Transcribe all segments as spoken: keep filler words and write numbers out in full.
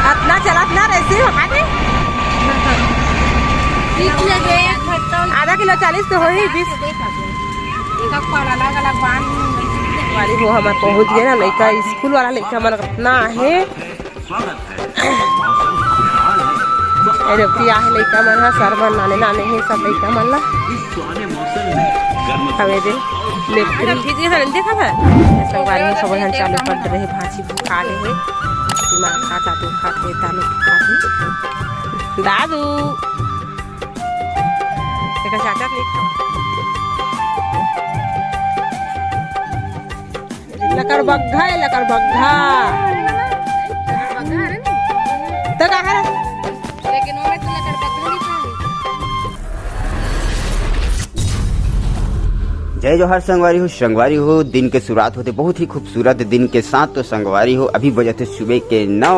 अतना चलत ना रहिस हे। आधा किलो चालीस तो होही, बीस। वाली हो हमर पहुंच गे ना, लइका, स्कूल वाला लइका मन अतना हे। ए, रेवती आहे लइका मन ह, सर मन नाने नाने हे सब लइका मन ला। हवे दे, ले, देखा था। संगवारी हो, सब झन चालू कर दे रहे, भांची भूखा ले हे, दिमाग खाता, तू खाते, तालू खाते। दादू, देखा, चाचा नहीं खावा। लकड़बग्घा हे, लकड़बग्घा। त का हरे? लेकिन ओमे तो लकड़बग्घा लिखा हे। जय जोहार संगवारी हो। संगवारी हो, दिन के शुरुआत होथे बहुत ही खूबसूरत दिन के साथ। तो संगवारी हो, अभी बजत हे सुबह के नौ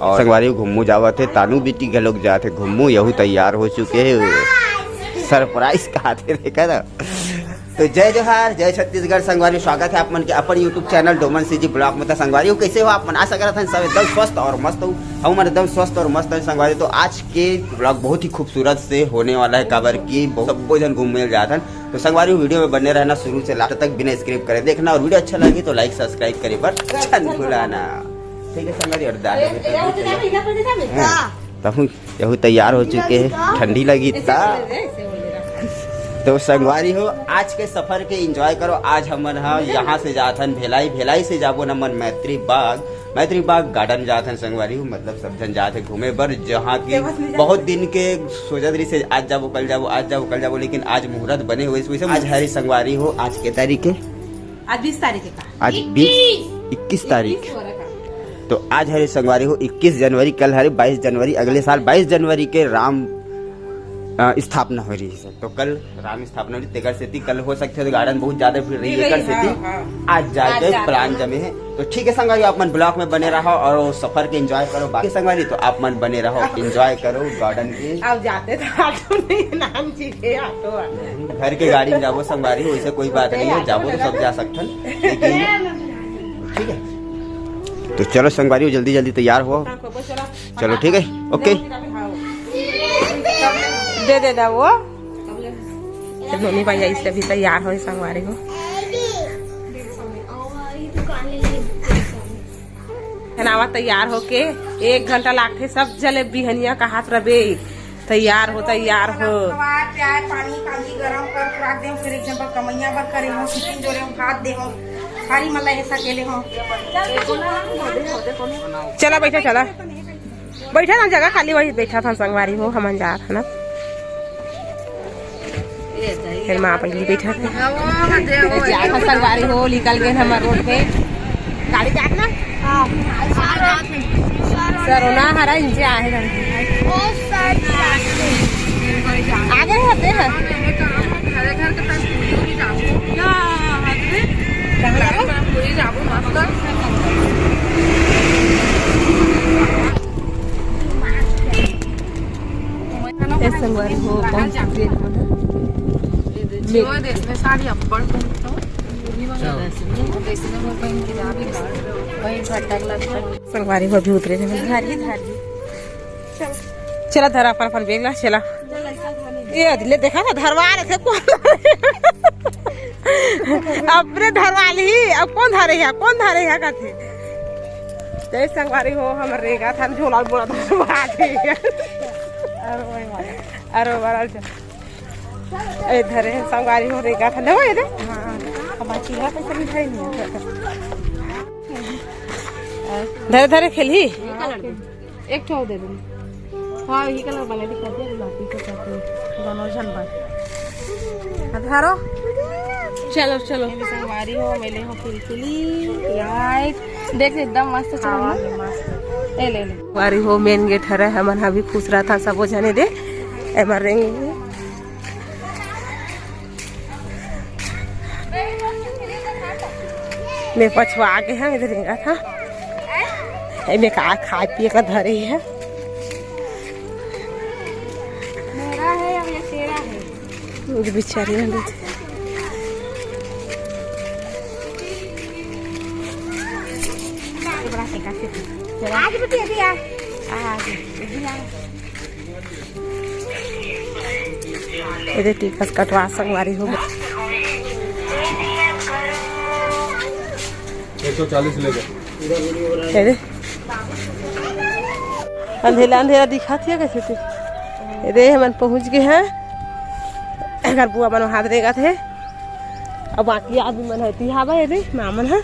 और संगवारी हो, घुम्मू जावत हे, तानू बिटी घलोक जात हे घुम्मू, यहू तैयार हो चुके हे। सरप्राइज कहाथे, देखा ना। तो जय जोहार, जय छत्तीसगढ़ संगवारी, स्वागत हे आप मन के अपन YouTube channel Doman CG blog में। तो संगवारी हो, कैसे हो आप मन? आशा करत हन सब एकदम स्वस्थ और मस्त हो। हम मन एकदम स्वस्थ और मस्त हन संगवारी। तो आज के ब्लॉग बहुत ही खूबसूरत से होने वाला हे, काबर कि बहुत, सबो झन घूमे जात हन। तो संगवारी हो, वीडियो में बने रहना शुरू से लास्ट तक बिना स्किप करे देखना, और वीडियो अच्छा लगे तो लाइक सब्सक्राइब करे बर झन भुलाना। ठीक है संगवारी, और दादा भी तैयार हो चुके हैं। तब यहू तैयार हो चुके हैं, ठंडी लगी ता। तो संगवारी हो, आज के सफर के एंजॉय करो। आज हमन ह यहाँ से जात हन भेलाई, भेलाई से जाबो न हमन मैत्री बाग, मैत्री बाग गार्डन जात हन संगवारी हो, मतलब सब झन जात हे घूमे बर, जहाँ की बहुत दिन के सोचत रहिस हे आज जाबो, कल जाबो, आज जाबो, कल जाबो, लेकिन आज मुहूर्त बने हुए, वैसे आज हरे संगवारी हो, आज के तारीख है? आज बीस तारीख है का? आज बीस, इक्कीस तारीख। तो आज हरे संगवारी हो इक्कीस जनवरी, कल हरे बाईस जनवरी, अगले साल बाईस जनवरी के राम, अ, स्थापना हो रही है। तो कल राम स्थापना हो रही, तेकर सेती कल हो सकथे तो गार्डन बहुत ज्यादा भीड़ रही, एकर सेती हाँ, हाँ। आज जाए के प्लान जमे है। तो ठीक है संगवारी, आप मन ब्लॉग में बने रहो और सफर के एंजॉय करो। बाकी संगवारी तो आप मन बने रहो, एंजॉय करो गार्डन के। अब जाते तो ऑटो नहीं, नाम जी के ऑटो आ। घर के गाड़ी में जाबो संगवारी, वैसे कोई बात नहीं है, जाबो तो सब जा सकथन, लेकिन ठीक है। तो चलो संगवारी, जल्दी जल्दी तैयार हो। चलो ठीक है, ओके। दे देना वो। मम्मी भाई ऐसे भी तैयार हो संगवारी हो। खानावा तैयार होके एक घंटा लागथे, सब जले बिहनिया कहात रबे। तैयार हो, तैयार हो। चाय, पानी, कांजी गरम कर, खुराक देम, फिर एक जन बर कमैया बर करे हो, किचन जोरे हो, भात दे हो, खारी मला ऐसा केले हो। चला बैठा, चला। बैठा था, जगह खाली, वही बैठा था संगवारी हो, हमन जात हन। फिर माँ पहली बैठा था। जात हन संगवारी हो, निकल गए हमर रोड पे। गाड़ी जात ना? सरोना हरा इंचे आहे घर। आगे रहते हैं। कहाँ जाबो? ए संगवारी हो, पहुंच गए हमन। जियो देश में साड़ी अब्बड़ पहनथव। वही भटक लगता। संगवारी हो भी उतरे थे, धारी, धारी। चला धरा अपन, अपन बैग ला, चला। ये ले देखा था, धरवा रहे थे, कौन धरे? अपने धरवा ली, अब कौन धरे है, कौन धरे है, कथे। जय संगवारी हो, हमर रेंगा था, झोला बोला धरवा दी। अरे भाई, अरे बाबा, चल। ए, धरे हे संगवारी हो, रेंगा था, ले वो, ये दे। हाँ, हमारे चूल्हा पे सभी धरे नहीं है। धरे, धरे खेली। एक ठो दे दे। हाँ, ये कलर बने दिखा दे, गुलाबी के साथ में। दोनों झन बन। धरो। चलो, चलो। ये संगवारी हो, मेले हो, खिलखिली, लाइट। देख, एकदम मस्त चमक। ए, ले, ले। संगवारी हो, मेन गेट हरे, हमन ह भी खुश रहथन, सबो झने दे। एमा रेंग मैं पछवा के हम इधर रेंगा था। एमे का खाए पिए का धरे है। मेरा है या ये तेरा है? ये बेचारी मन देखे। आज भी दे दिया। आज भी दिया। एदे टिकट कटवा संगवारी हो। एक सौ चालीस लेके। एदे अंधेरा अंधेरा दिखात हे कइसे ते। एदे हमन पहुंच गे हन। एकर बुआ मन हाथ रेंगत हे। अब बाकी आदमी मन हे, तिहा बा, एदे मामन ह।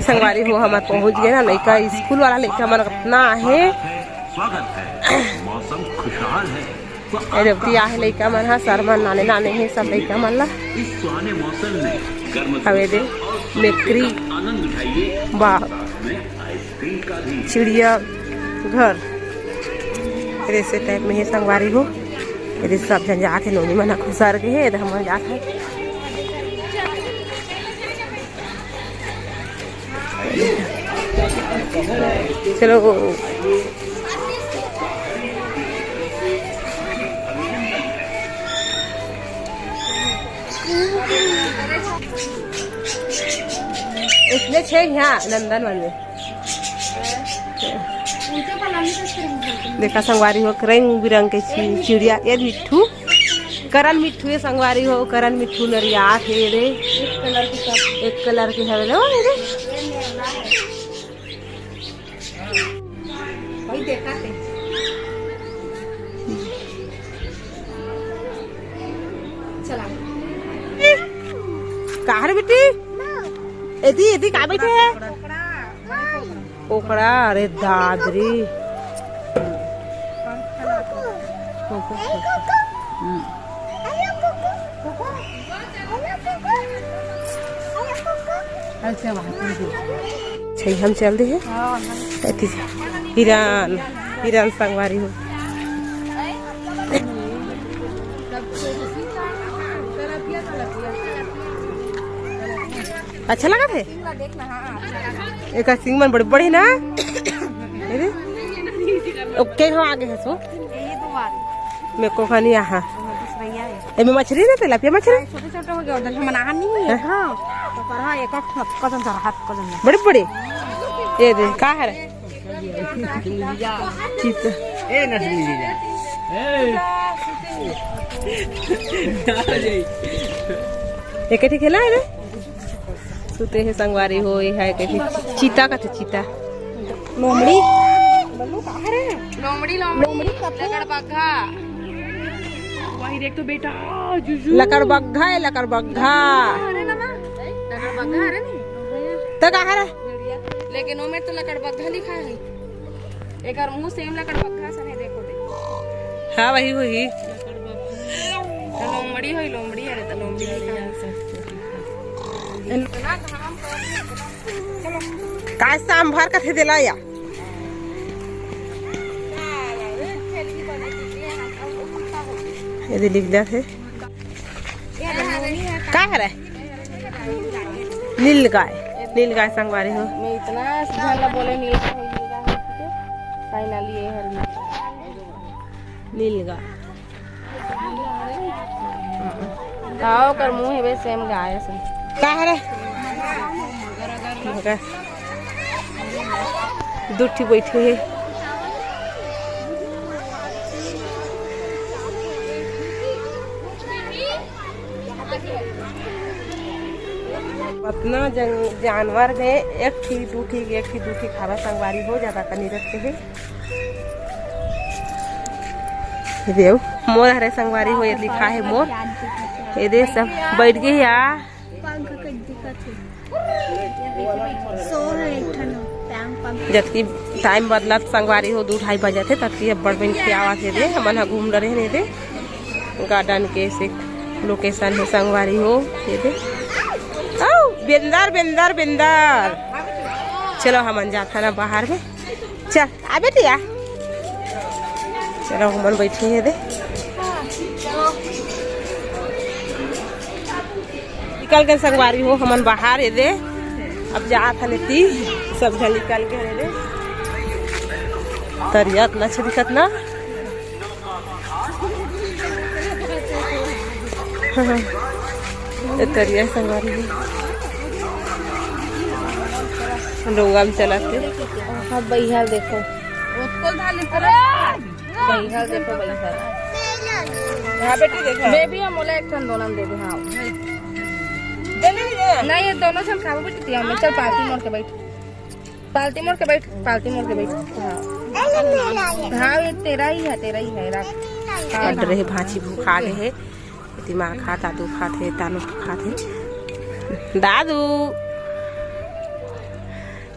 संगवारी हो, हमर पहुंच गे ना, लइका, स्कूल वाला लइका मन अतना आहे। स्वागत है, मौसम खुशहाल है। ए रेवती आहे लइका मन ह, सर मन नाने नाने हे, सब लइका मन ला। इस सुहाने मौसम में गर्म अब एदे और मेकरी का आनंद उठाइए। बा चिड़िया घर। एदे ऐसे टाइप में हे संगवारी हो। एदे सब झन जात हे, नोनी मन ह खुसर गे हे, एदे हमन जात हे। चलो। इतने छे यहाँ नंदन वन में। देखा संगवारी हो, रंग बिरंग के चि-, चिड़िया। ए मिट्ठू, करन मिट्ठू, ए संगवारी हो, करन मिट्ठू नरिया थे रे। एक कलर के हवे ना, ओ रे। वही देखा थे। चला। का हरे बेटी? एदी, एदी का बैठे हे? कोकड़ा, अरे दादरी। अच्छा, हम चल दे हैं। एती हिरन, हिरन संगवारी हो। अच्छा लगा थे? एकर सिंग मन बड़े बड़े ना। अरे, ओके, हम आगे हसो। मेरे को खानी आहा। एमे मछरी ना, तिलापिया मछरी। छोटे छोटे हो गया, उधर हम आहा नहीं है। हाँ। तो पर हाँ, एक कदम जरा हाथ कदम। बड़े बड़े। ये दे, का है रे? चित। ए, नसली जीजा। एक ठीक है ना रे? सुते हे संगवारी हो, ये है कहीं चीता का तो चीता। लोमड़ी। बल्लू कहाँ रे? लोमड़ी, लोमड़ी, लोमड़ी कथे। लकड़बग्घा। वही देख तो बेटा, जुजू। लकड़बग्घा है, लकड़बग्घा। अरे ना, लकड़बग्घा, अरे नहीं। तो कहाँ रे? लेकिन ओमे तो लकड़बग्घा लिखा है। एकर मुंह सेम लकड़बग्घा सन है, देखो, देखो। हाँ, वही, वही। तो लोमड़ी होई, लोमड़ी, अरे तो लोमड़ी लिखा है। काय सांभर कथे देला या? ये दे लिख दिया थे। का है रे? नील गाय, नील गाय संगवारी हो। मैं इतना झन ला बोले नील गाय, नील गाय, finally ये हर नील गाय। नील गाय। का ओकर मुंह हेबे सेम गाय असन। का हरे? मगर दू ठी बैठे हे। अतना जन-, जानवर में एक ठी, दू ठी, एक ठी, दू ठी खाना संगवारी हो जाता, कनी रखते हे। ये देव, मोर हरे संगवारी हो, ये लिखा है मोर। ये दे सब बैठ गई या। पंख के दिखत हे। सो है एक ठन पैंग पंख। जबकि टाइम बदलत संगवारी हो, दू ढाई बजत हे, तबकि अब्बड़ बन के आवत हे दे। हमन ह घूम डरे हे दे। गार्डन के से लोकेशन हे संगवारी हो, ये दे। आओ, बेंदर, बेंदर, बेंदर। चलो, हमन जाथन ना बाहर में। चल, आ बेटी, आ। चलो, हमन बैठे हे दे। निकल गए संगवारी हो, हमन बाहर हे दे। अब जात हन एती, सब झन निकल गए हे दे। तरिया अतना अच्छा दिखत ना। ए तरिया संगवारी हो। डोंगा में चलत हे। हाँ, बइहा देखो। बइहा देखो, बइहा। हाँ बेटी, देखो। बेबी, हम बोला एक ठन दोनों दे दे, हाँ। दे दे, दे दे। नहीं, ये दोनों से हम खाबो बेटी, तिया में। चल, पालती मोड़ के बैठ। पालती मोड़ के बैठ, पालती मोड़ के बैठ। हाँ। हाँ, ये तेरा ही है, तेरा ही है, रख। हाँ, अड्डे रहे, भांची भूखा गे हे। दिमाग खा, दादू खात हे, तानू खात हे। दादू।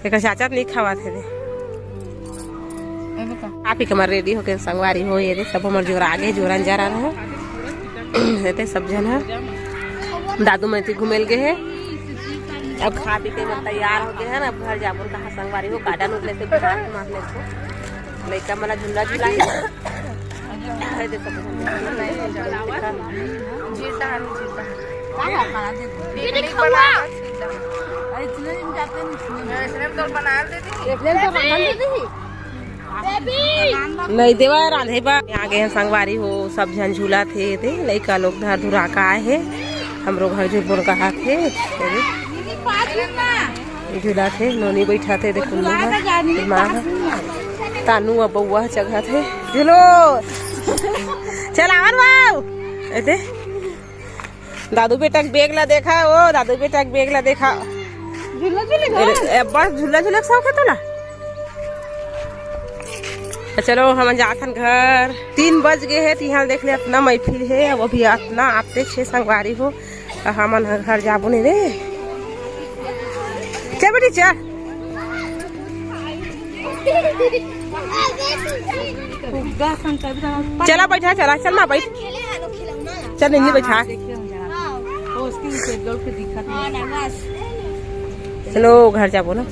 एकर चाचा त नहीं खावत हे रे। आप ही कमर रेडी होके संगवारी हो, ये रे, सब हमर जोरा आगे, जोरा जरा रहो। एते सब झन ह। दादू मन ती घूमेल गे हे। अब खा पी के मन तैयार हो गे हे ना, अब घर जाबो कहा संगवारी हो, गार्डन उगले से घुमा घुमा ले को। लइका मन ला झूला झुला हे। है दे सब झन। जीता है, जीता है। का है खाना दे दे। पिकनिक बना। इसने तो बना दे दी। इसने तो बना दे दी। नहीं देवा, रांधे बा। आगे हे संगवारी हो, सब झन झूलत हे, ते लइका लोग धर धुरा के आए हे। हमरो घर झुलबो न कहात हे। झूलत हे, नोनी बैठात हे, देखो नोनी ह, दिमाग ह। तानू अब बउआ ह चघत हे। झूलो। चल आवन बाऊ। एते। दादू बेटा के बैग ला देखा, ओ दादू बेटा के बैग ला देखा। झूला झूले गा? अरे, ए, बस झूला झूले के शौक हे तोला? त चलो, हम जाथन घर। तीन बज गे हे, तिहां देख ले, अतना महफिल हे। अब अभी अतना आते छे संगवारी हो, त हमन ह घर जाबो नहीं रे। चल बेटी, चल। चला बैठा, चला, चल माँ बैठ। चल नंदी बैठा। चलो घर जाबो ना।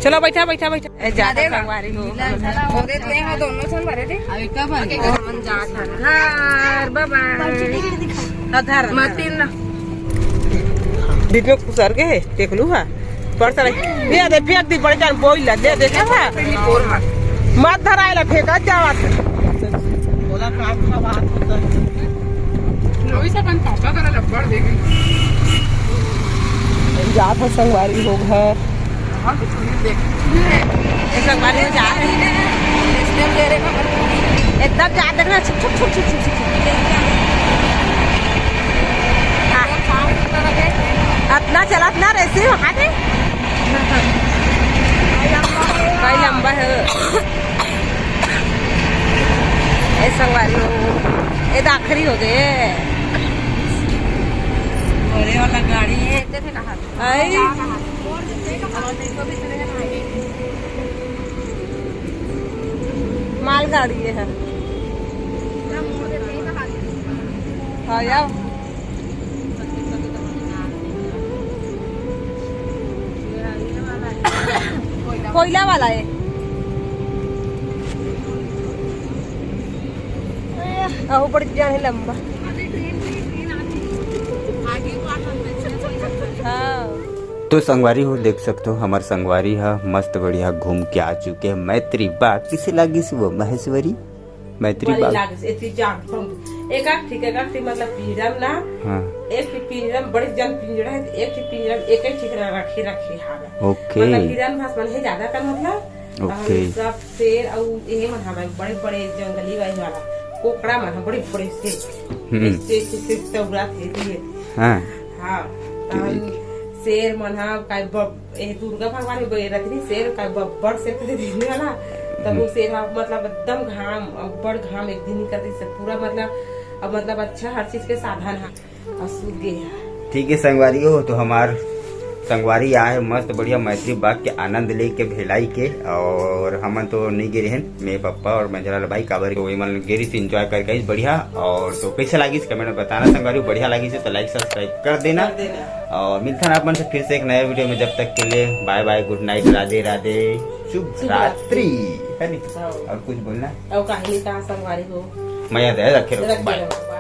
चलो बैठा, बैठा, बैठा। ए, जादा संगवारी हो। अरे, ते ह दोनों झन भरे दे। अरे, का भरे? हमन जात हन घर, बाय बाय। अधर, मतिन ना। बीच में कुसर गे हे, देख लू हा। पर साला, ये दे, फेंक दी, बड़े जान बोइला, दे, देखे हा। मत धराएला, फेंका जावत। बोला, काम का बात होता है। लोई से अपन पापा करा रबड़ देगी। जात ह संगवारी हो घर। हाँ, तो सुनील देख। ये संगवारी हो जा रहे हैं। एकदम जा, देखना, छुक, छुक, छुक। हाँ। अतना चलत ना रेसी, वहाँ दे। भाई लंबा है। ए संगवारी हो, ए तो आखिरी हो गे। बड़े वाला गाड़ी है। आई। मालगाड़ी ये है। हाँ यार। कोयला वाला है। अहो, बड़ जान है लंबा। हाँ। तो संगवारी हो, देख सकते हो, हमार संगवारी ह मस्त बढ़िया घूम के आ चुके हैं मैत्री बाग। किसे लागिस वो महेश्वरी? मैत्री बड़ी बाग। लागिस, एती जाम, हम एक आख ठीक, एक आख ठीक, मतलब पिंजरा ना। हाँ। एक ही पिंजरा में बड़े जन पिंजरा है, तो एक ही पिंजरा में एक ही ठीक रखे, रखे हावे। ओके। मतलब हिरन भस मन है ज्यादा कर, मतलब ओके। अउ सब शेर अउ ये मन हवय, बड़े-बड़े जंगली वाई वाला कोकड़ा मन ह, बड़े-बड़े शेर। हम्म। ऐसे, ऐसे, ऐसे दौड़त हे, ये। हाँ। हाँ, ठीक। तहन शेर मन ह, काय ब-, ए दुर्गा भगवान में ब-, रतिनी शेर, काय बब्बर शेर कथे देखने वाला। तब वो हम्म। शेर ह, मतलब एकदम घाम, अब्बड़ घाम एक दिन ही कर दी से पूरा, मतलब, अब मतलब अच्छा हर चीज के साधन है। अउ सूत गे हे। ठीक है संगवारी हो, तो हमार संगवारी आए हे मस्त बढ़िया मैत्री बाग के आनंद लेके भेलाई के, और हमन तो नहीं गे रहेन, मैं पप्पा और मंझला भाई काबर के वही मन गे रहिस enjoy करके आइस बढ़िया। और तो कैसे लागिस comment में बताना संगवारी हो, बढ़िया लागिस हे तो like subscribe कर देना। कर देना। और मिलथन आप मन से फिर से एक नया video में, जब तक के लिए bye bye, good night, Radhe Radhe, शुभ शुभ रात्रि। रात्रि, है नी? हाँ। और कुछ बोलना? और कहानी कहाँ संगवारी हो? मया दे रखे रहो, रखे bye। रहो।